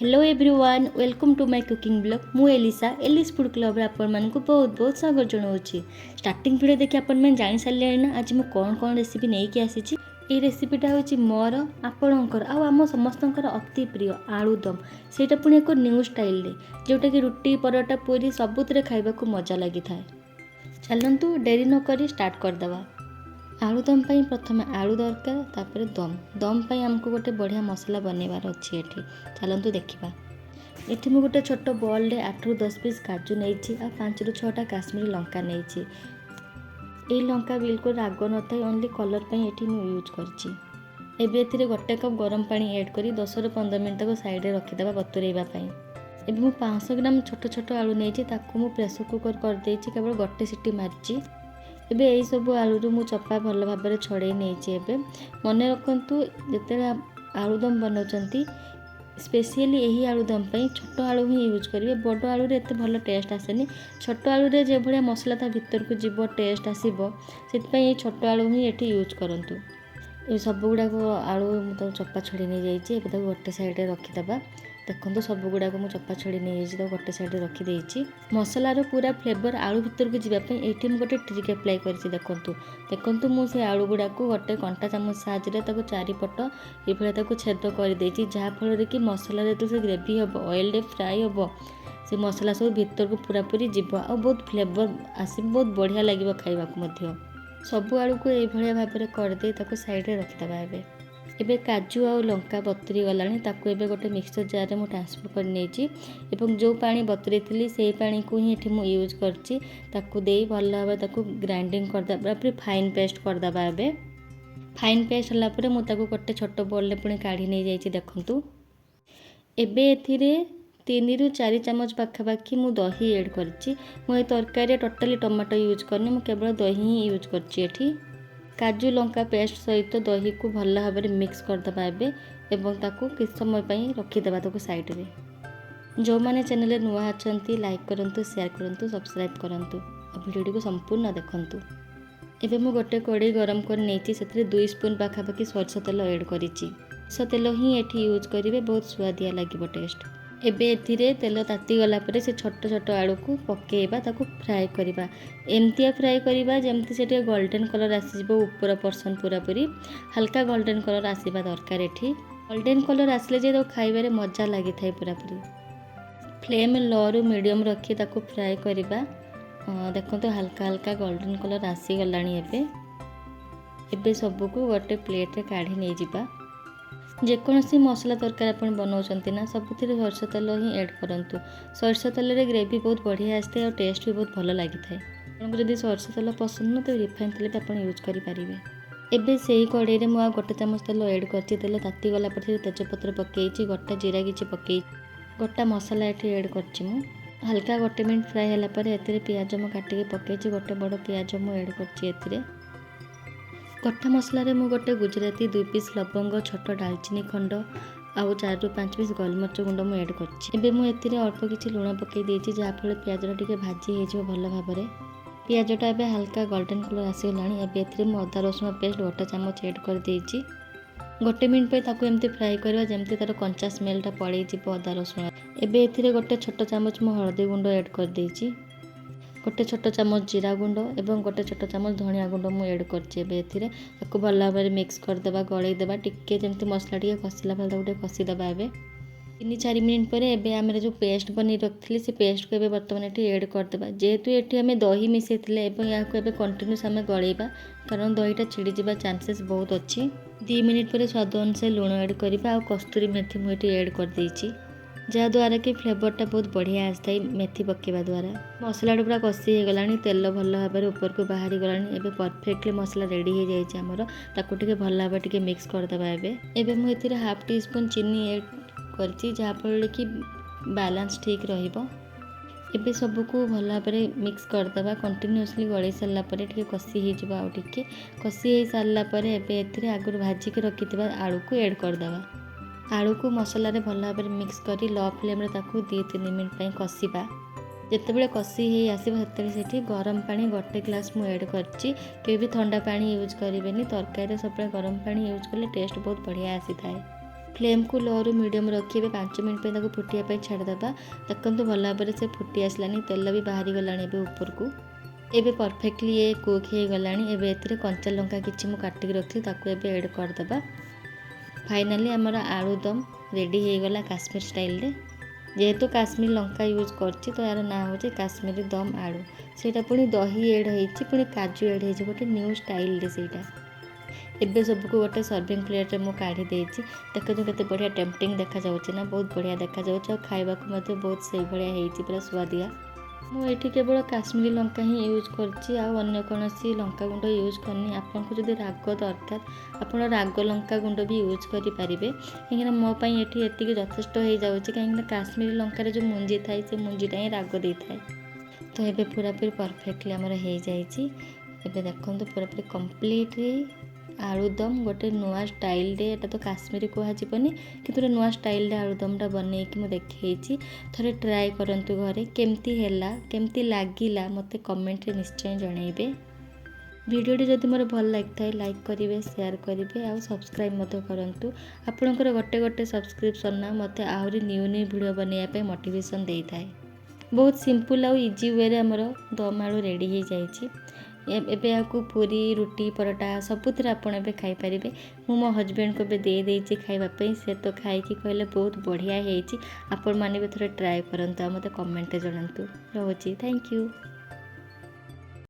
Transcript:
Hello everyone, welcome to my cooking vlog. ମୁଁ Alyssa, Ellis food କ୍ଲବ୍ରେ ଆପଣମାନଙ୍କୁ ବହୁତ ବହୁତ ସ୍ୱାଗତ ଜଣାଉଛି। ଷ୍ଟାର୍ଟିଂ ଭିଡ଼ିଓ ଦେଖି ଆପଣମାନେ ଜାଣିସାରିଲେଣି ନା ଆଜି ମୁଁ କ'ଣ କ'ଣ ରେସିପି ନେଇକି ଆସିଛି। ଏଇ ରେସିପିଟା ହେଉଛି ମୋର, ଆପଣଙ୍କର ଆଉ ଆମ ସମସ୍ତଙ୍କର ଅତି ପ୍ରିୟ ଆଳୁଦମ୍। ସେଇଟା ପୁଣି ଏକ ନ୍ୟୁ ଷ୍ଟାଇଲରେ, ଯେଉଁଟାକି ରୁଟି, ପରଟା, ପୁରୀ ସବୁଥିରେ ଖାଇବାକୁ ମଜା ଲାଗିଥାଏ। ଚାଲନ୍ତୁ, ଡେରି ନକରି ଷ୍ଟାର୍ଟ କରିଦେବା। ଆଳୁଦମ୍ ପାଇଁ ପ୍ରଥମେ ଆଳୁ ଦରକାର, ତାପରେ ଦମ୍। ଦମ୍ ପାଇଁ ଆମକୁ ଗୋଟେ ବଢ଼ିଆ ମସଲା ବନେଇବାର ଅଛି ଏଠି। ଚାଲନ୍ତୁ ଦେଖିବା। ଏଠି ମୁଁ ଗୋଟେ ଛୋଟ ବୋଲ୍ରେ 8ରୁ 10 ପିସ୍ କାଜୁ ନେଇଛି ଆଉ 5ରୁ 6ଟା କାଶ୍ମୀରୀ ଲଙ୍କା ନେଇଛି। ଏଇ ଲଙ୍କା ବିଲକୁଲ ରାଗ ନଥାଏ, ଓନ୍ଲି କଲର୍ ପାଇଁ ଏଠି ମୁଁ ୟୁଜ୍ କରିଛି। ଏବେ ଏଥିରେ ଗୋଟେ କପ୍ ଗରମ ପାଣି ଆଡ଼୍ କରି 10ରୁ 15 ମିନିଟ୍ ତାକୁ ସାଇଡ଼୍ରେ ରଖିଦେବା ବତୁରେଇବା ପାଇଁ। ଏବେ ମୁଁ 500 ଗ୍ରାମ ଛୋଟ ଛୋଟ ଆଳୁ ନେଇଛି। ତାକୁ ମୁଁ ପ୍ରେସର୍ କୁକର୍ କରିଦେଇଛି, କେବଳ ଗୋଟେ ସିଟି ମାରିଛି। ଏବେ ଏଇସବୁ ଆଳୁରୁ ମୁଁ ଚୋପା ଭଲ ଭାବରେ ଛଡ଼େଇ ନେଇଛି। ଏବେ ମନେ ରଖନ୍ତୁ, ଯେତେବେଳେ ଆଳୁଦମ୍ ବନାଉଛନ୍ତି, ସ୍ପେସିଆଲି ଏହି ଆଳୁଦମ୍ ପାଇଁ ଛୋଟ ଆଳୁ ହିଁ ୟୁଜ୍ କରିବେ। ବଡ଼ ଆଳୁରେ ଏତେ ଭଲ ଟେଷ୍ଟ ଆସେନି। ଛୋଟ ଆଳୁରେ ଯେଭଳିଆ ମସଲା ତା ଭିତରକୁ ଯିବ, ଟେଷ୍ଟ ଆସିବ, ସେଥିପାଇଁ ଏଇ ଛୋଟ ଆଳୁ ହିଁ ଏଠି ୟୁଜ୍ କରନ୍ତୁ। ଏ ସବୁ ଗୁଡ଼ାକ ଆଳୁ ମୁଁ ତାକୁ ଚୋପା ଛଡ଼େଇ ନେଇଯାଇଛି। ଏବେ ତାକୁ ଗୋଟେ ସାଇଡ଼୍ରେ ରଖିଦେବା। ଦେଖନ୍ତୁ, ସବୁ ଗୁଡ଼ାକ ମୁଁ ଚୋପା ଛଡ଼େଇ ନେଇଯାଇଛି, ତାକୁ ଗୋଟେ ସାଇଡ଼୍ରେ ରଖିଦେଇଛି। ମସଲାର ପୁରା ଫ୍ଲେଭର୍ ଆଳୁ ଭିତରକୁ ଯିବା ପାଇଁ ଏଇଠି ମୁଁ ଗୋଟେ ଟ୍ରିକ୍ ଆପ୍ଲାଏ କରିଛି। ଦେଖନ୍ତୁ ଦେଖନ୍ତୁ, ମୁଁ ସେ ଆଳୁ ଗୁଡ଼ାକୁ ଗୋଟେ କଣ୍ଟା ଚାମଚ ସାହାଯ୍ୟରେ ତାକୁ ଚାରିପଟ ଏଇଭଳିଆ ତାକୁ ଛେଦ କରିଦେଇଛି, ଯାହାଫଳରେ କି ମସଲାରେ ଯେତେବେଳେ ସେ ଗ୍ରେଭି ହେବ, ଅଏଲ୍ରେ ଫ୍ରାଏ ହେବ, ସେ ମସଲା ସବୁ ଭିତରକୁ ପୁରାପୁରି ଯିବ ଆଉ ବହୁତ ଫ୍ଲେଭର୍ ଆସିବ, ବହୁତ ବଢ଼ିଆ ଲାଗିବ ଖାଇବାକୁ ମଧ୍ୟ। ସବୁ ଆଳୁକୁ ଏଇଭଳିଆ ଭାବରେ କରିଦେଇ ତାକୁ ସାଇଡ଼୍ରେ ରଖିଦେବା। ଏବେ ଏବେ କାଜୁ ଆଉ ଲଙ୍କା ବତୁରି ଗଲାଣି। ତାକୁ ଏବେ ଗୋଟେ ମିକ୍ସଚର୍ ଜାର୍ରେ ମୁଁ ଟ୍ରାନ୍ସଫର୍ କରି ନେଇଛି ଏବଂ ଯେଉଁ ପାଣି ବତୁରେଇଥିଲି, ସେଇ ପାଣିକୁ ହିଁ ଏଠି ମୁଁ ୟୁଜ୍ କରିଛି। ତାକୁ ଦେଇ ଭଲ ଭାବରେ ତାକୁ ଗ୍ରାଇଣ୍ଡିଙ୍ଗ କରିଦେବା, ପୁରାପୁରି ଫାଇନ୍ ପେଷ୍ଟ କରିଦେବା। ଏବେ ଫାଇନ୍ ପେଷ୍ଟ ହେଲା ପରେ ମୁଁ ତାକୁ ଗୋଟେ ଛୋଟ ବୋଲ୍ରେ ପୁଣି କାଢ଼ି ନେଇଯାଇଛି। ଦେଖନ୍ତୁ, ଏବେ ଏଥିରେ 3ରୁ 4 ଚାମଚ ପାଖାପାଖି ମୁଁ ଦହି ଏଡ଼୍ କରିଛି। ମୁଁ ଏ ତରକାରୀରେ ଟୋଟାଲି ଟମାଟୋ ୟୁଜ୍ କରିନି, ମୁଁ କେବଳ ଦହି ହିଁ ୟୁଜ୍ କରିଛି ଏଠି। କାଜୁ ଲଙ୍କା ପେଷ୍ଟ ସହିତ ଦହିକୁ ଭଲ ଭାବରେ ମିକ୍ସ କରିଦେବା ଏବେ ଏବଂ ତାକୁ କିଛି ସମୟ ପାଇଁ ରଖିଦେବା ତାକୁ ସାଇଡ଼୍ରେ। ଯେଉଁମାନେ ଚ୍ୟାନେଲରେ ନୂଆ ଅଛନ୍ତି, ଲାଇକ୍ କରନ୍ତୁ, ସେୟାର କରନ୍ତୁ, ସବସ୍କ୍ରାଇବ୍ କରନ୍ତୁ ଆଉ ଭିଡ଼ିଓଟିକୁ ସମ୍ପୂର୍ଣ୍ଣ ଦେଖନ୍ତୁ। ଏବେ ମୁଁ ଗୋଟେ କଡ଼େଇ ଗରମ କରି ନେଇଛି। ସେଥିରେ 2 ସ୍ପୁନ୍ ପାଖାପାଖି ସୋରିଷ ତେଲ ଏଡ଼୍ କରିଛି। ସୋରିଷ ତେଲ ହିଁ ଏଠି ୟୁଜ୍ କରିବେ, ବହୁତ ସୁଆଦିଆ ଲାଗିବ ଟେଷ୍ଟ। ଏବେ ଏଥିରେ ତେଲ ତାତିଗଲା ପରେ ସେ ଛୋଟ ଛୋଟ ଆଳୁକୁ ପକାଇବା, ତାକୁ ଫ୍ରାଏ କରିବା। ଏମିତିଆ ଫ୍ରାଏ କରିବା ଯେମିତି ସେ ଟିକେ ଗୋଲ୍ଡେନ୍ କଲର୍ ଆସିଯିବ। ଉପର ପର୍ସନ୍ ପୁରାପୁରି ହାଲକା ଗୋଲ୍ଡେନ୍ କଲର୍ ଆସିବା ଦରକାର ଏଠି। ଗୋଲ୍ଡେନ୍ କଲର୍ ଆସିଲେ ଯେ ତାକୁ ଖାଇବାରେ ମଜା ଲାଗିଥାଏ ପୁରାପୁରି। ଫ୍ଲେମ୍ ଲୋରୁ ମିଡ଼ିୟମ୍ ରଖି ତାକୁ ଫ୍ରାଏ କରିବା। ଦେଖନ୍ତୁ, ହାଲକା ହାଲକା ଗୋଲ୍ଡେନ୍ କଲର୍ ଆସିଗଲାଣି ଏବେ। ଏବେ ସବୁକୁ ଗୋଟେ ପ୍ଲେଟ୍ରେ କାଢ଼ି ନେଇଯିବା। ଯେକୌଣସି ମସଲା ତରକାରୀ ଆପଣ ବନାଉଛନ୍ତି ନା, ସବୁଥିରେ ସୋରିଷ ତେଲ ହିଁ ଏଡ଼୍ କରନ୍ତୁ। ସୋରିଷ ତେଲରେ ଗ୍ରେଭି ବହୁତ ବଢ଼ିଆ ଆସିଥାଏ ଆଉ ଟେଷ୍ଟ ବି ବହୁତ ଭଲ ଲାଗିଥାଏ। ଆପଣଙ୍କୁ ଯଦି ସୋରିଷ ତେଲ ପସନ୍ଦ ନୁହଁ, ତେବେ ରିଫାଇନ୍ ତେଲ ବି ଆପଣ ୟୁଜ୍ କରିପାରିବେ। ଏବେ ସେଇ କଡ଼େଇରେ ମୁଁ ଆଉ ଗୋଟେ ଚାମଚ ତେଲ ଏଡ଼୍ କରିଛି। ତେଲ ତାତିଗଲା ପରେ ସେଥିରେ ତେଜପତ୍ର ପକାଇଛି, ଗୋଟା ଜିରା କିଛି ପକାଇଛି, ଗୋଟା ମସଲା ଏଠି ଏଡ଼୍ କରିଛି ମୁଁ। ହାଲକା ଗୋଟେ ମିନିଟ୍ ଫ୍ରାଏ ହେଲା ପରେ ଏଥିରେ ପିଆଜ ମୁଁ କାଟିକି ପକାଇଛି। ଗୋଟେ ବଡ଼ ପିଆଜ ମୁଁ ଏଡ଼୍ କରିଛି ଏଥିରେ। ଗୋଟା ମସଲାରେ ମୁଁ ଗୋଟେ ଗୁଜୁରାତି, 2 ପିସ୍ ଲବଙ୍ଗ, ଛୋଟ ଡାଲଚିନି ଖଣ୍ଡ ଆଉ 4ରୁ 5 ପିସ୍ ଗୋଲମରିଚ ଗୁଣ୍ଡ ମୁଁ ଏଡ଼୍ କରିଛି। ଏବେ ମୁଁ ଏଥିରେ ଅଳ୍ପ କିଛି ଲୁଣ ପକାଇ ଦେଇଛି, ଯାହାଫଳରେ ପିଆଜଟା ଟିକେ ଭାଜି ହେଇଯିବ ଭଲ ଭାବରେ। ପିଆଜଟା ଏବେ ହାଲକା ଗୋଲ୍ଡେନ୍ କଲର୍ ଆସିଗଲାଣି। ଏବେ ଏଥିରେ ମୁଁ ଅଦା ରସୁଣ ପେଷ୍ଟ ଗୋଟେ ଚାମଚ ଏଡ଼୍ କରିଦେଇଛି। ଗୋଟେ ମିନିଟ୍ ପାଇଁ ତାକୁ ଏମିତି ଫ୍ରାଏ କରିବା, ଯେମିତି ତା'ର କଞ୍ଚା ସ୍ମେଲଟା ପଳେଇଯିବ ଅଦା ରସୁଣ। ଏବେ ଏଥିରେ ଗୋଟେ ଛୋଟ ଚାମଚ ମୁଁ ହଳଦୀ ଗୁଣ୍ଡ ଏଡ଼୍ କରିଦେଇଛି, ଗୋଟେ ଛୋଟ ଚାମଚ ଜିରା ଗୁଣ୍ଡ ଏବଂ ଗୋଟେ ଛୋଟ ଚାମଚ ଧନିଆ ଗୁଣ୍ଡ ମୁଁ ଏଡ଼୍ କରିଛି। ଏବେ ଏଥିରେ ତାକୁ ଭଲ ଭାବରେ ମିକ୍ସ କରିଦେବା, ଗଳେଇ ଦେବା ଟିକେ। ଯେମିତି ମସଲା ଟିକେ କଷିଲା ଭଳି ତାକୁ ଟିକେ କଷିଦେବା। ଏବେ 3-4 ମିନିଟ୍ ପରେ ଏବେ ଆମର ଯେଉଁ ପେଷ୍ଟ ବନେଇ ରଖିଥିଲି, ସେ ପେଷ୍ଟକୁ ଏବେ ବର୍ତ୍ତମାନ ଏଠି ଏଡ଼୍ କରିଦେବା। ଯେହେତୁ ଏଠି ଆମେ ଦହି ମିଶାଇଥିଲେ ଏବଂ ଏହାକୁ ଏବେ କଣ୍ଟିନ୍ୟୁସ୍ ଆମେ ଗଳେଇବା, କାରଣ ଦହିଟା ଛିଡ଼ିଯିବା ଚାନ୍ସେସ୍ ବହୁତ ଅଛି। 2 ମିନିଟ୍ ପରେ ସ୍ୱାଦ ଅନୁସାରେ ଲୁଣ ଏଡ଼୍ କରିବା ଆଉ କସ୍ତୁରୀ ମେଥି ମୁଁ ଏଠି ଏଡ଼୍ କରିଦେଇଛି, ଯାହାଦ୍ୱାରା କି ଫ୍ଲେଭରଟା ବହୁତ ବଢ଼ିଆ ଆସିଥାଏ ମେଥି ପକାଇବା ଦ୍ୱାରା। ମସଲାଟା ପୁରା କଷି ହେଇଗଲାଣି, ତେଲ ଭଲ ଭାବରେ ଉପରକୁ ବାହାରି ଗଲାଣି। ଏବେ ପରଫେକ୍ଟଲି ମସଲା ରେଡ଼ି ହେଇଯାଇଛି ଆମର। ତାକୁ ଟିକେ ଭଲ ଭାବରେ ଟିକେ ମିକ୍ସ କରିଦେବା ଏବେ। ଏବେ ମୁଁ ଏଥିରେ ହାଫ୍ ଟି ସ୍ପୁନ୍ ଚିନି ଏଡ଼୍ କରିଛି, ଯାହାଫଳରେ କି ବାଲାନ୍ସ ଠିକ୍ ରହିବ। ଏବେ ସବୁକୁ ଭଲ ଭାବରେ ମିକ୍ସ କରିଦେବା। କଣ୍ଟିନ୍ୟୁଅସଲି ଗଳେଇ ସାରିଲା ପରେ ଟିକେ କଷି ହେଇଯିବ। ଆଉ ଟିକେ କଷି ହେଇସାରିଲା ପରେ ଏବେ ଏଥିରେ ଆଗରୁ ଭାଜିକି ରଖିଥିବା ଆଳୁକୁ ଏଡ଼୍ କରିଦେବା। ଆଳୁକୁ ମସଲାରେ ଭଲ ଭାବରେ ମିକ୍ସ କରି ଲୋ ଫ୍ଲେମ୍ରେ ତାକୁ 2-3 ମିନିଟ୍ ପାଇଁ କଷିବା। ଯେତେବେଳେ କଷି ହେଇ ଆସିବ, ସେତେବେଳେ ସେଠି ଗରମ ପାଣି ଗୋଟେ ଗ୍ଲାସ୍ ମୁଁ ଏଡ଼୍ କରିଛି। କେବେ ବି ଥଣ୍ଡା ପାଣି ୟୁଜ୍ କରିବେନି ତରକାରୀରେ। ସବୁବେଳେ ଗରମ ପାଣି ୟୁଜ୍ କଲେ ଟେଷ୍ଟ ବହୁତ ବଢ଼ିଆ ଆସିଥାଏ। ଫ୍ଲେମ୍କୁ ଲୋରୁ ମିଡ଼ିୟମ୍ ରଖି ଏବେ 5 ମିନିଟ୍ ପାଇଁ ତାକୁ ଫୁଟିବା ପାଇଁ ଛାଡ଼ିଦେବା। ଦେଖନ୍ତୁ, ଭଲ ଭାବରେ ସେ ଫୁଟି ଆସିଲାଣି, ତେଲ ବି ବାହାରି ଗଲାଣି ଏବେ ଉପରକୁ। ଏବେ ପରଫେକ୍ଟଲି ଇଏ କୁକ୍ ହେଇଗଲାଣି। ଏବେ ଏଥିରେ କଞ୍ଚା ଲଙ୍କା କିଛି ମୁଁ କାଟିକି ରଖିଥିଲି, ତାକୁ ଏବେ ଏଡ଼୍ କରିଦେବା। ଫାଇନାଲି ଆମର ଆଳୁଦମ ରେଡ଼ି ହେଇଗଲା କାଶ୍ମୀର ଷ୍ଟାଇଲରେ। ଯେହେତୁ କାଶ୍ମୀର ଲଙ୍କା ୟୁଜ୍ କରିଛି, ତ ଏହାର ନାଁ ହେଉଛି କାଶ୍ମୀରୀ ଦମ୍ ଆଳୁ। ସେଇଟା ପୁଣି ଦହି ଏଡ଼୍ ହେଇଛି, ପୁଣି କାଜୁ ଏଡ଼୍ ହେଇଛି, ଗୋଟେ ନ୍ୟୁ ଷ୍ଟାଇଲରେ ସେଇଟା। ଏବେ ସବୁକୁ ଗୋଟେ ସର୍ଭିଂ ପ୍ଲେଟ୍ରେ ମୁଁ କାଢ଼ି ଦେଇଛି। ଦେଖନ୍ତୁ, କେତେ ବଢ଼ିଆ ଟେମ୍ପଟିଂ ଦେଖାଯାଉଛି ନା? ବହୁତ ବଢ଼ିଆ ଦେଖାଯାଉଛି ଆଉ ଖାଇବାକୁ ମଧ୍ୟ ବହୁତ ସେଇଭଳିଆ ହେଇଛି, ପୁରା ସୁଆଦିଆ। ମୁଁ ଏଇଠି କେବଳ କାଶ୍ମୀରୀ ଲଙ୍କା ହିଁ ୟୁଜ୍ କରିଛି, ଆଉ ଅନ୍ୟ କୌଣସି ଲଙ୍କା ଗୁଣ୍ଡ ୟୁଜ୍ କରିନି। ଆପଣଙ୍କୁ ଯଦି ରାଗ ଦରକାର, ଆପଣ ରାଗ ଲଙ୍କା ଗୁଣ୍ଡ ବି ୟୁଜ୍ କରିପାରିବେ। କାହିଁକିନା ମୋ ପାଇଁ ଏଠି ଏତିକି ଯଥେଷ୍ଟ ହେଇଯାଉଛି, କାହିଁକିନା କାଶ୍ମୀରୀ ଲଙ୍କାରେ ଯେଉଁ ମୁଞ୍ଜି ଥାଏ, ସେ ମୁଞ୍ଜିଟା ହିଁ ରାଗ ଦେଇଥାଏ। ତ ଏବେ ପୁରାପୁରି ପରଫେକ୍ଟଲି ଆମର ହେଇଯାଇଛି। ଏବେ ଦେଖନ୍ତୁ, ପୁରାପୁରି କମ୍ପ୍ଲିଟଲି ଆଳୁଦମ ଗୋଟେ ନୂଆ ଷ୍ଟାଇଲରେ। ଏଇଟା ତ କାଶ୍ମୀରୀ କୁହାଯିବନି, କିନ୍ତୁ ଗୋଟେ ନୂଆ ଷ୍ଟାଇଲରେ ଆଳୁଦମଟା ବନେଇକି ମୁଁ ଦେଖେଇଛି। ଥରେ ଟ୍ରାଏ କରନ୍ତୁ ଘରେ। କେମିତି ହେଲା, କେମିତି ଲାଗିଲା, ମୋତେ କମେଣ୍ଟରେ ନିଶ୍ଚୟ ଜଣାଇବେ। ଭିଡ଼ିଓଟି ଯଦି ମୋର ଭଲ ଲାଗିଥାଏ, ଲାଇକ୍ କରିବେ, ସେୟାର କରିବେ ଆଉ ସବସ୍କ୍ରାଇବ୍ ମଧ୍ୟ କରନ୍ତୁ। ଆପଣଙ୍କର ଗୋଟେ ଗୋଟେ ସବସ୍କ୍ରିପସନ୍ ନା ମୋତେ ଆହୁରି ନ୍ୟୁ ନ୍ୟୁ ଭିଡ଼ିଓ ବନେଇବା ପାଇଁ ମୋଟିଭେସନ୍ ଦେଇଥାଏ। ବହୁତ ସିମ୍ପଲ୍ ଆଉ ଇଜି ୱେରେ ଆମର ଦମ୍ ଆଳୁ ରେଡ଼ି ହେଇଯାଇଛି। ଏବେ ଏହାକୁ ପୁରୀ, ରୁଟି, ପରଟା ସବୁଥିରେ ଆପଣ ଏବେ ଖାଇପାରିବେ। ମୁଁ ମୋ ହଜବେଣ୍ଡକୁ ଏବେ ଦେଇଦେଇଛି ଖାଇବା ପାଇଁ। ସେ ତ ଖାଇକି କହିଲେ ବହୁତ ବଢ଼ିଆ ହେଇଛି। ଆପଣମାନେ ବି ଥରେ ଟ୍ରାଏ କରନ୍ତୁ ଆଉ ମୋତେ କମେଣ୍ଟରେ ଜଣାନ୍ତୁ। ରହୁଛି, thank you.